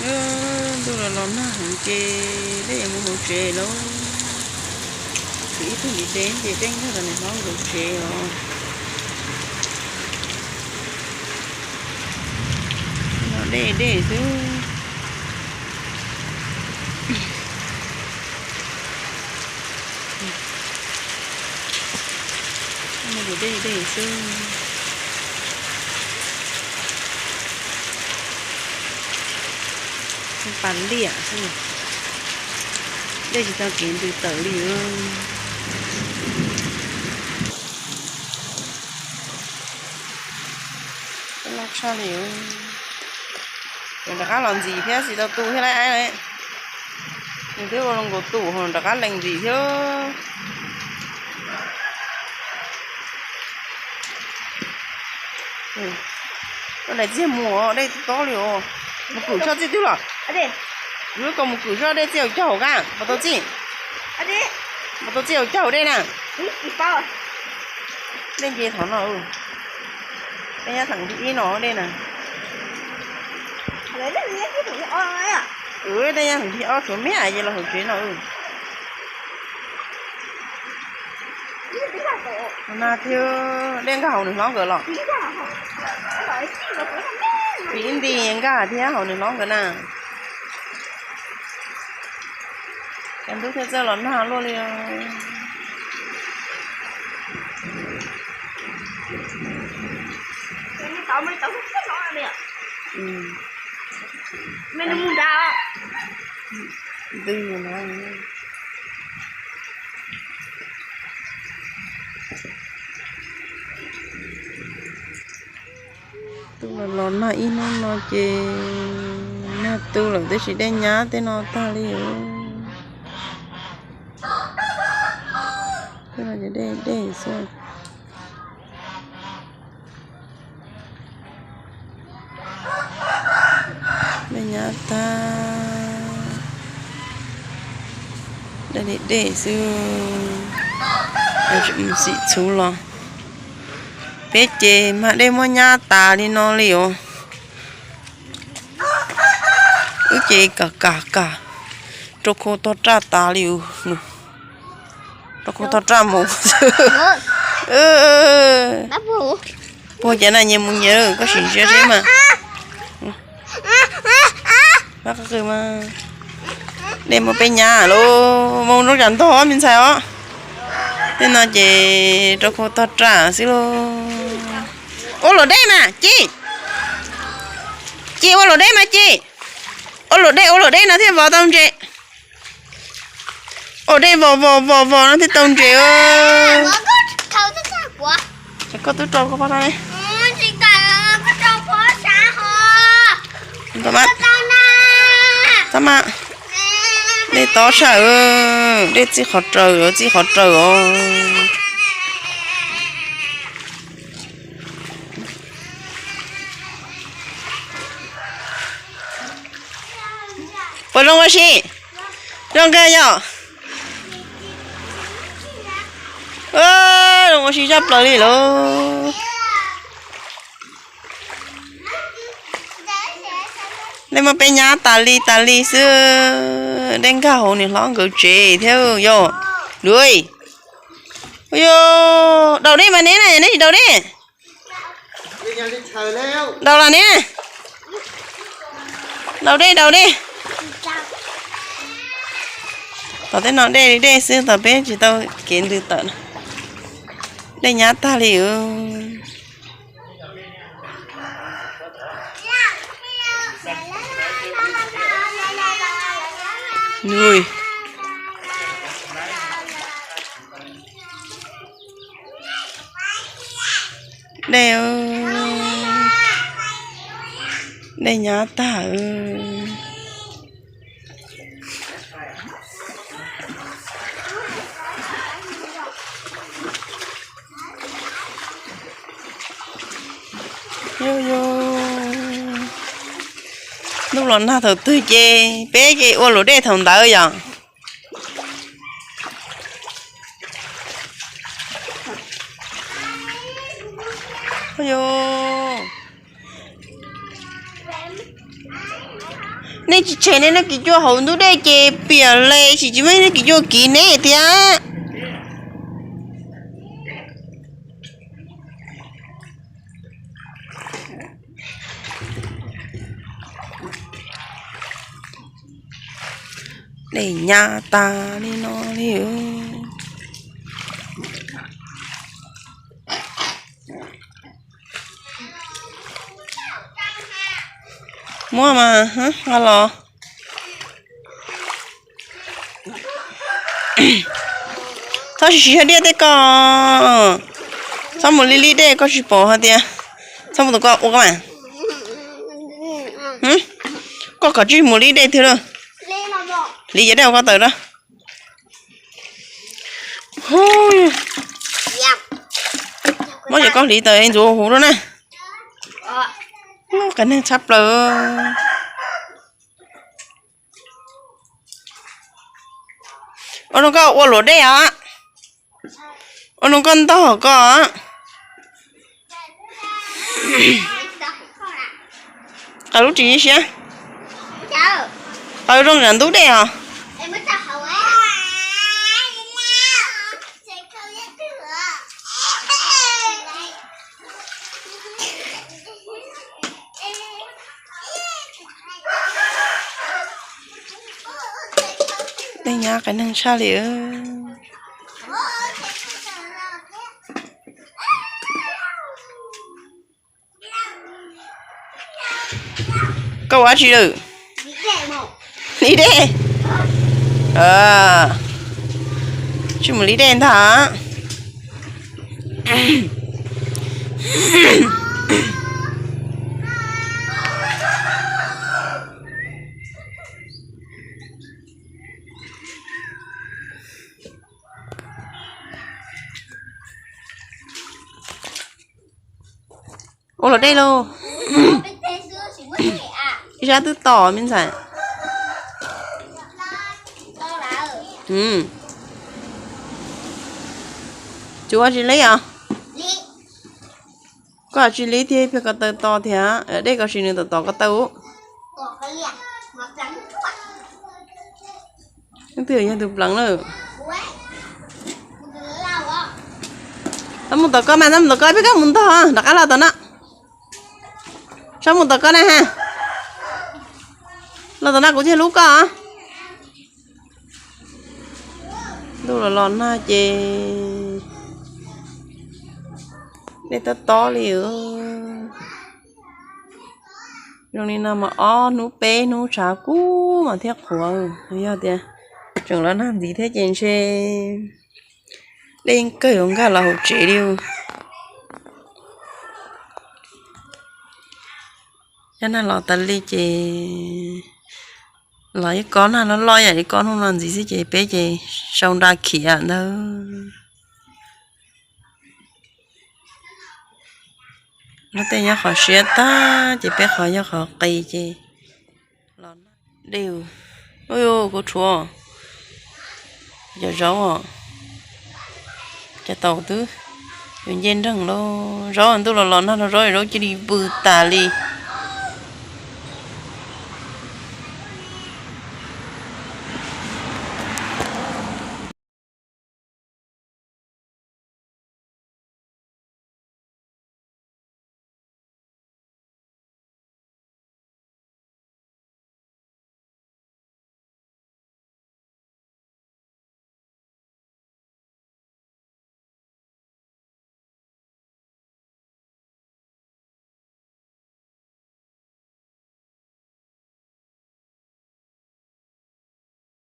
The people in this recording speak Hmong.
Ntuj los los nag heev ces dej yuav mus hauv tsev lauj. Tshuav ib tug ntiv dej ces dej nkag rau nws hlob nkawd tsev os. Los dej dej xwb. Dej dej xwb. Pas liam xwb. Dej tsis tau kev ntws tawm li. Loj tshaj li. Nws rov qab los ntxiv thiab, tsis tau tu thiab lauj. Nws twb ua zoo nkaus tu, rov qab lees ntxiv thiab. Koj daim txiag muag dej tob li os. Mus kwm soj txij twg los? Yuav kom mus kwm soj dej txij hauv caug hauv qab, puas tau txij? Puas tau txij hauv caug hauv dej na? Dej nce thov no. Dej nyab theem thib ib no dej na. Dej nyab theem thib ob tshuav me ces los hauv tsev no. Nag thiab dej nkag hauv nws hlob nkawd los. Ib nti nkag thiab hauv nws hlob nkawd na. Cov ntub thiaj txawj los nag luaj li. Ntws no. Twb los los nag ib hnub no ces nag tu lawm tab sis dej nyab tej no tag li. Tej no ces dej dej xwb. Dej nyab tag, dej dej xwb. Mus xim txhuv los. Peb ces mag dej muab nyab tas li no li os. Wb ces kam kam kam, rau khau tog raj tas li os. Rau khau tog raj mus. Puag ces na nyias mus nyias, koj sim ntsia seb mas. Dej muab peb nyab lauj, mus zoo tsam ntog me ntxhais os. Tej no ces rau khau tog raj xwb lauj. Ua luam dej mas Ci. Ci, ua luam dej mas Ci. Ua luam dej, ua luam dej no thiaj vov tau ntses. Ua dej vov vov vov vov no thiaj tau ntses. Koj twb rau koj pab na. Txhob mas, dej tob tshaj, dej txij qhov raws, txij qhov raws os. Puas zoo ua si? Zoo kawg yom. Zoo ua si tshaj plaws li lauj. Dej muab peb nyab tas li tas li xwb, dej nkag hauv nws hlob nkawd tsev thiab yom. Ua yog daus dej mas neb na, neb tsis daus dej. Daus los ne. Daus dej, daus dej. Tom tej no dej li dej xwb, tom peb tsis tau kev ntws tawm na. Dej nyab tag li. Dej, dej nyab tag. Yog, yog, ntuj los nag thaum twg ces peb ces ua luam dej thaum ntawd yom. Yog, Nej tsis tshem nej, nej kiv cuaj hauv ntug dej ces piam li, tsis tsis muaj nej kiv cuaj kiv nej thiab. Dej nyab tag li no li. Muab mas, los. Txhob siv siv diaj tej ko. Txhob mus li li dej, koj tsis pom hais tias txhob mus tom ko ua koj mas. Koj kom tsis mus li dej twg lawm. Hliv cov dej ua koj tawm na. Muab cov koj hliv tawm ntxuav huv rau na. Qias neeg tshaj plaws. Ua no koj ua luam dej os. Ua no koj ntog koj. Qaws lub ris siab. Qaws zoo zam ntub dej os. Dej nyab qias neeg tshaj li. Koj ua dab tsi lawm? Li dej. Tsis mus li dej ntag. Ua luam dej lauj. Ib sab twb to me ntxhais. Tsis ua tsis li os. Koj tsis li thiab, pheej ko taw to thiab, dej koj sim nws tom tom ko taw. Leej twg yog tus pleev lawm? Txhob mus tom ko mas, txhob mus tom ko, peb koj mus ntog rov qab los tom no. Txhob mus tom ko na ha. Los tom no kuv thiaj hlub koj. Ntuj los los nag ces dej tob tob li. Zoo li no mas ob hnub peb hnub tshav kub mas thiaj qhuav. Yog tias tseem los nag ntxiv thiab ces ntshe dej yeej kawg yuav nkag los hauv tsev li. Yog nag los tas li ces los ib kob nag loj loj yam li kob hnub no ntxiv xwb ces peb ces sau nra khiav ntawd. Lub tej nyob qhov siab tag ces peb qhov yog qhov qis ces los nag. Dej, kuv tshuav cov zaub os, cov taum twb yuav nce nreeg lauj. Zaub ntuj los los nag rau zaub, zaub cia li vwm tas li.